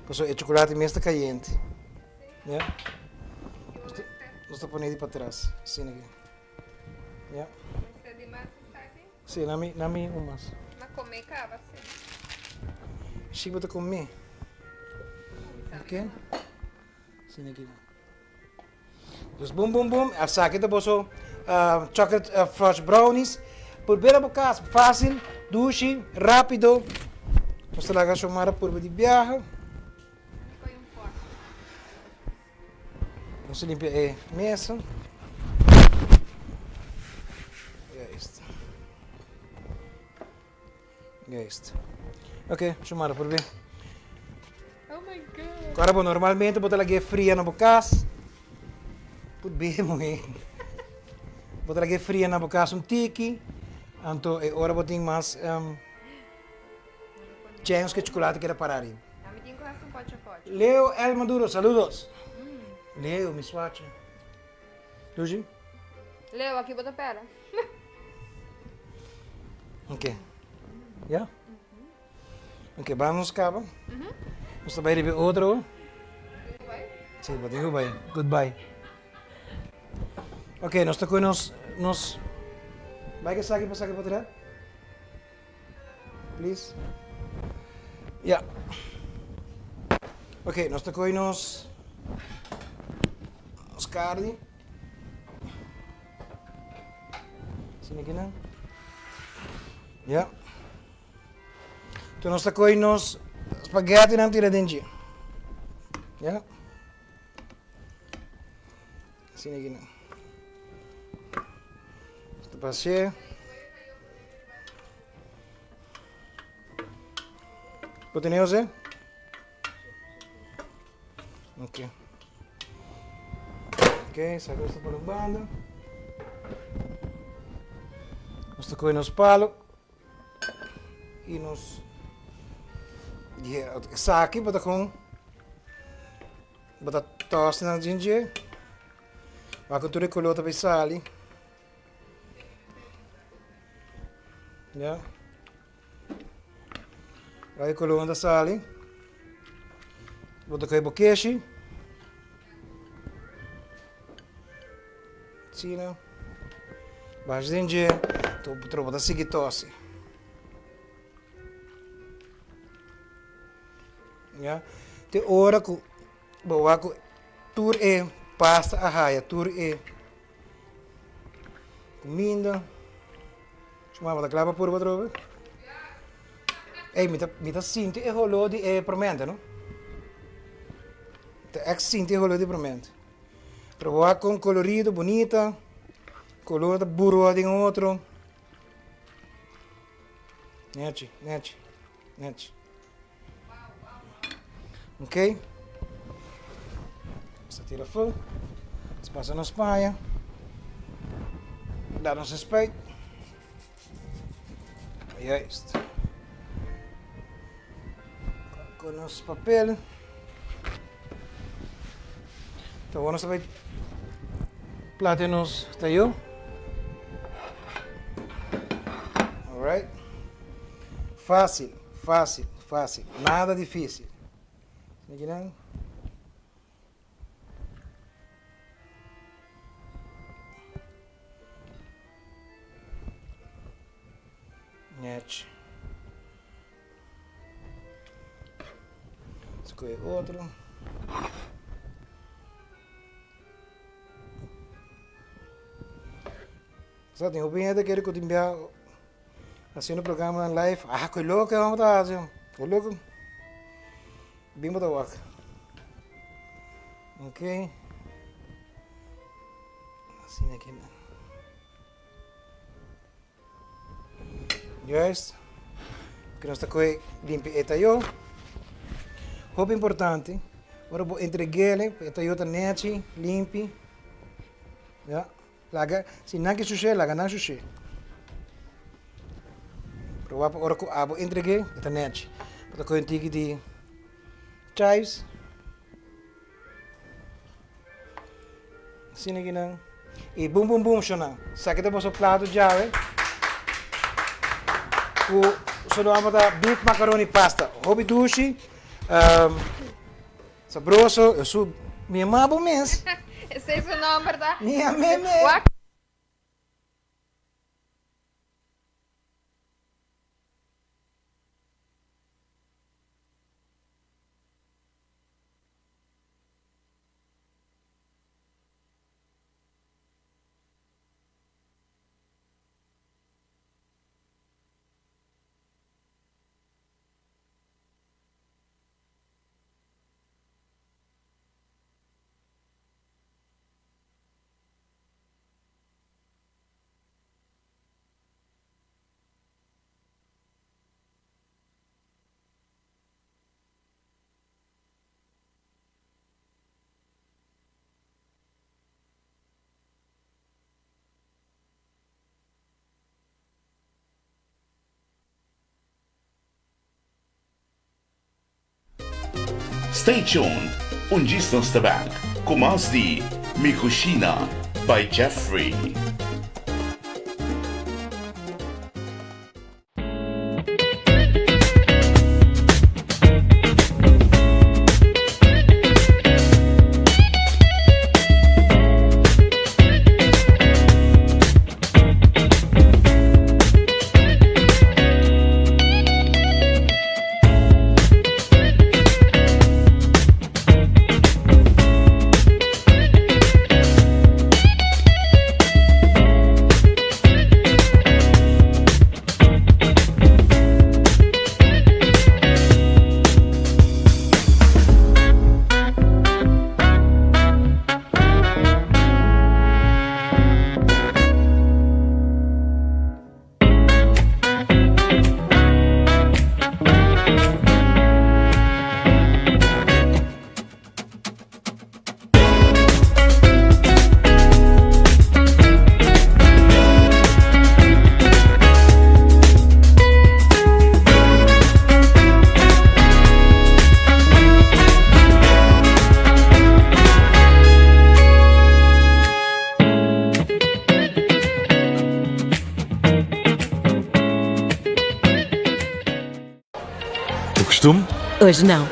Pasobra e chocolate mes ta cayente. Ya. Nos ta pone di patras, asina aki. Ya. Mester di mas esaki? Si, na mi, na mi un mas. Ma come caba si. Si bo ta come. Ok. Asina aki. Dus bum bum bum, esaki ta boso chocolate fudge brownies. Purbe na bo kas, fácil, dushi, rápido. Nos ta laga Xiomara purbe di biaha. Nos ta limpia e mesa. Juist. Juist. Ok, Xiomara purbe. Oh my God. Ora bo normalmente bo ta lag'é fria na bo kas. Put be muhé. Bo ta lag'é fria na bo kas un tiki. Anto e ora bo tin mas um, chens ku e chocolate keda para ariba. Ami tin ku hasi un pocho pocho. Leo El Maduro, saludos. Leo, mi swacha. Luigi? Leo, aki bo ta pera. Ok. Ya? Ok, ban nos caba. Nos ta bay riba e otro. Sí, bo tin cu bay. Goodbye. Ok, nos ta cu nos, nos, bay cu esaki pa saki pa atrás. Please. Ya. Ok, nos ta coge nos, nos carni. Asina aki nan. Ya. Enton nos ta kohe nos spaghettinan tira den dje. Ya. Asina aki nan. Nos ta pas'é. Bo tene Jose? Ok. Ok, saka nos ta pone un banda. Nos ta kohe nos palo. Y nos. Esaki bo ta kon bo ta tosti nan djin dje. Wak kon tur e koló ta bay sali. Ya. Wak e kolónan ta sali. Bo ta kohe bo keshi. Asina. Basha den dje. Bo ta sigui tosi. Ya. Te ora ku bo wak ku tur e pasta a haya tur e kuminda. Su mama ta kla pa purba atrobe? Ey, mi ta, mi ta sinti e holó di e promente, no? Mi ta ègt sinti e holó di promente. Pero bo wak kon kolorido, bunita, kolor ta burua den otro. Nechi, nechi, nechi. Ok. Nos ta tira afó. Nos pasa nos paña. Da nos spuit. Juist. Con nos papel. Awor nos ta bai plate nos tayo. Alright. Fácil, fácil, fácil. Nada difícil. Miren. Nech. Skohe otro. Sa tin hopi hende kere ku tin bia hasiendo programanan live. Ah, ku loke hòmber ta hasi. Ku loke. Bin bo ta wak. Ok. Asina aki nan. Juist. Ku nos ta kohe limpia e tayó. Hopi importante, ora bo entreg'é e tayó ta nechi, limpi. Ya. Laga, si nan ke shush'é, laga nan shush'é. Pero wak ora ku abo entreg'é, e ta nechi. Bo ta kohe un tiki di chives. Asina ki nan. I bum bum bum shonan. Esaki ta boso plato djawe. Ku su nomber ta beef macaroni pasta. Hopi dushi. Sabroso. Su mi ama bo mes. Esei su nomber ta. Mi am'é mes. Stay tuned, un djis nos ta back ku mas di Mi Cushina by Jeffrey. costume? Hoje não.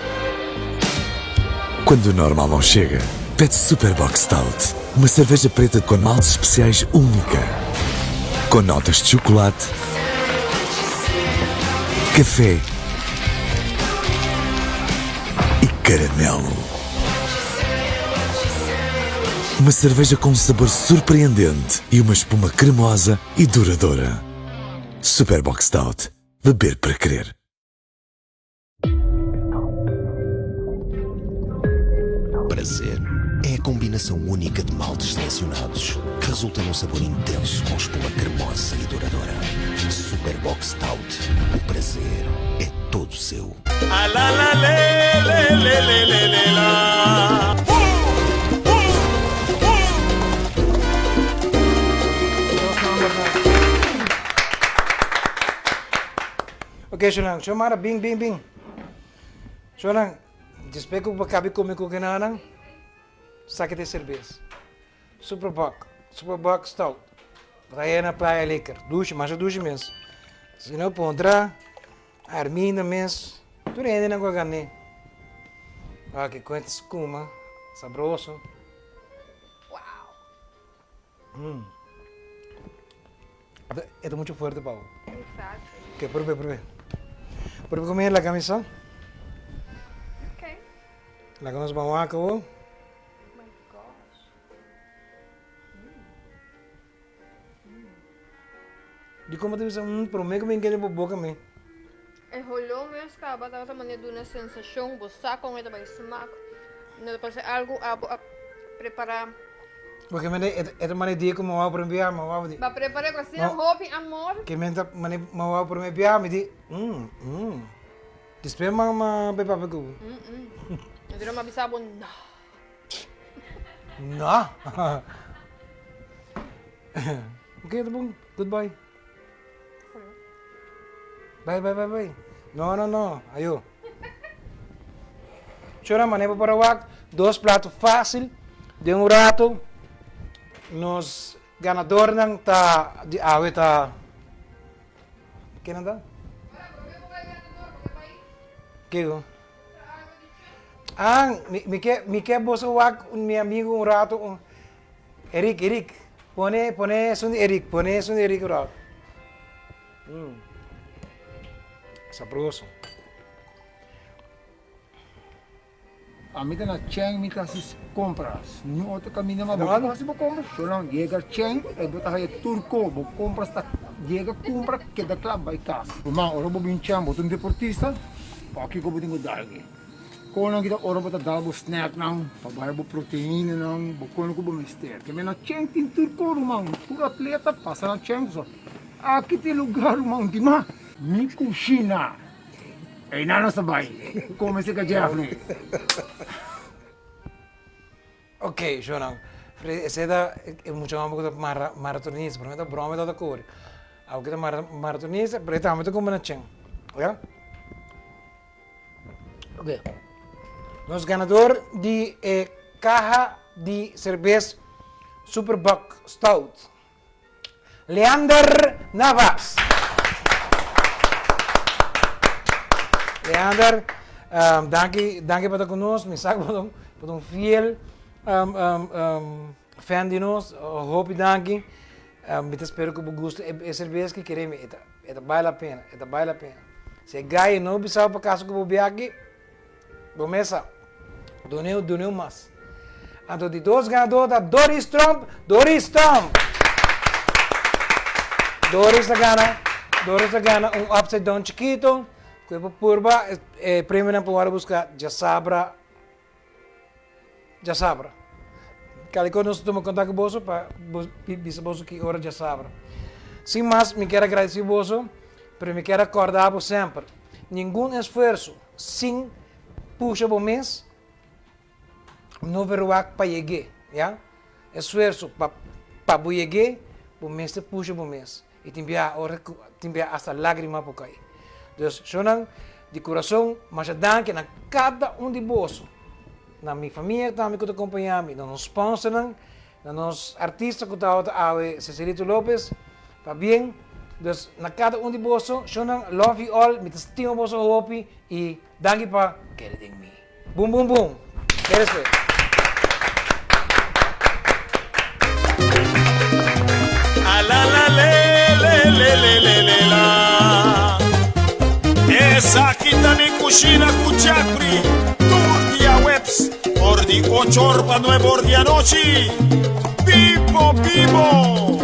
Quando o normal não chega, pede Super Bock Stout. Uma cerveja preta com maltes especiais única. Com notas de chocolate, café e caramelo. Uma cerveja com um sabor surpreendente e uma espuma cremosa e duradoura. Super Bock Stout. Beber para querer. Prazer é a combinação única de maltes selecionados que resulta num sabor intenso com espuma cremosa e duradoura. Super Bock Stout. O prazer é todo seu. A la la le le le le le le la. Ok, Shonan. Shomara, bin, bin, bin. Shonan, despues ku bo kabi kome ku kenanan, saki te serbes. Super Bock, Super Bock Stout. Bo ta na Playa Liquor. Dushi, masha dushi mes. Si no puntra Arminda mes, tur hendenan ku a gané. Ok, kuenta skuma, sabroso. Wow. E ta mucho fuerte pa bo. Exacto. Ok, purbe, purbe. Purbe come laga mi sa. Ok. Laga nos ban wak awo. Oh my gosh. Di como ta bisa mm prome cu mi kende bo boca mi. E holó mes caba tabata manera duna sensacion bo sa con e ta bay smaak. No ta parece algo abo a prepara. Porque mi e ta manera di cu mi wou prome bia mi wou di. Ba prepara cu asina hopi amor. Ke mi ta manera mi wou prome bia mi di mm mm. Despues mi a bay papia cu bo. Mm mm. Entonces mi a bisa bo no. No. Ok, ta bon. Goodbye. Bai, bai, bai, bai. No, no, no. Ayo. Chora, mané bo para wak. Dos plato fácil. Den un rato, nos ganadornan ta di awe ta... Ken ta? Kiko? Ah, mi, mi ke, mi ke boso wak mi amigo un rato. Un... Eric, Eric, pone, pone esun di Eric, pone esun di Eric un rato. Mm. Sabroso. Ami ta na Cheng mi ta hasi compras. Niun otro caminda mas bo por hasi bo compras. Solo yega Cheng e bo ta haya tur ko. Bo compras ta yega cumpra keda cla bay cas. Ruman ora bo bin Cheng bo ta un deportista pa kico bo tin cu dal aki. Konan ki ta ora bo ta dal bo snacknan pa bo haya bo proteinanan bo konan cu bo mester. Te mena Cheng tin tur ko ruman. Tur atleta pasa na Cheng so aki tin lugar ruman dima. Mi cushina. Einan nos ta bai come cerca Jeffrey. Ok, shownan. Esei ta e mucha homber ku ta maratonista, prome ta broma e ta kore. Awor ku ta maratonista, pero e tambe ta kumpra na chen. Ya? Ok. Nos ganador di e kaha di serbes Super Bock Stout. Leander Navas. Leander, um, danki, danki pa ta con nos. Mi sa ku bo ta un fiel um, um, um, fan di nos. Hopi danki. Um, mi ta spero ku bo gusta e, e cerveza ki kere mi. E ta, e ta bai la pena, e ta bai la pena. Si e gai no bisao pa kaso ku bo biaki, Bo mesa. Dun'e dun'e un mas. Anto di dos ganador ta Doris Tromp. Doris Tromp! Doris a gana, Doris a gana un upside down chikito. Ku e por purba e premionan por wòrdu buska djasabra, djasabra. Kalikor nos ta tuma kontak ku boso pa bisa boso ki ora djasabra. Sin mas mi kier a gradisi boso, pero mi kier a kòrda bo semper, ningun esfuerso Sin pusha bo mes, no verwagt pa yeg'é, ya. Esfuerso pa pa bo yeg'é, bo mester pusha bo mes. I tin biaha ora ku tin biaha asta lágrima por kai. Dus, shownan, di kurason, masha danki na kada un di boso, na mi famia tambe ku ta kompañá mi, na nos sponsornan, na nos artista ku tabata awe, Cecilito Lopez, pabien. Dus na kada un di boso, shonnan, love you all, mi ta stima boso hopi i danki pa kere den mi. Boom boom boom. Te despues. A la la le le le le le le la. Esaki ta Mi Cushina cu Jeffrey tur dia webs for di ocho or pa nuebe or di anochi. Bibo bibo!